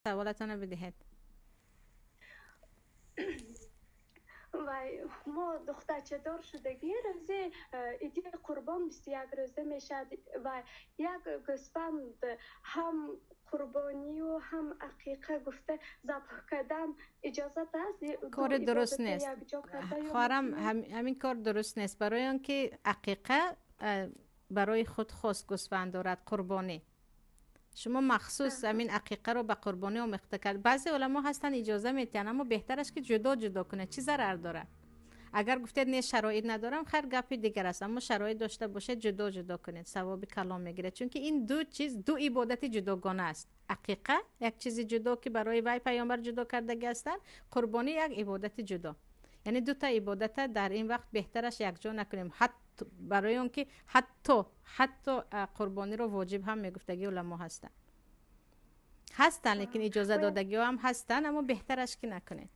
Саволатонро бидиҳед. Вай, мо духтарчадор шудагӣ, рӯзи иди қурбон 21 рӯза мешавад ва як гӯсфанд ҳам қурбонию ҳам ақиқа гуфта забҳ кардан иҷозат аст? Кори дуруст нест, хоҳарам, ҳамин кор дуруст нест, барои он ки ақиқа барои худ хос гӯсфанд дорад, қурбонӣ шумо махсус ҳамин ақиқаро ба қурбонӣ омехта кард. Баъзе уламо ҳастанд, иҷоза метиҳанд, аммо беҳтараш ки ҷудо ҷудо кунед. Чӣ зарар дорад? Агар гуфтед, не, шароит надорам, хайр, гапи дигар аст, аммо шароит дошта бошед, ҷудо ҷудо кунед, савоби калом мегиред, чунки ин ду чиз ду ибодати ҷудогона аст. Ақиқа як чизи ҷудо, ки барои вай паёмбар ҷудо кардагӣ ҳастанд, қурбонӣ як ибодати ҷудо. Яъне дута ибодата дар ин вақт беҳтараш якҷо накунем, барои он ки ҳатто қурбониро воҷиб ҳам мегуфтагӣ уламо ҳастанд, лекин иҷоза додагиҳо ҳам ҳастанд, аммо беҳтараш ки накунед.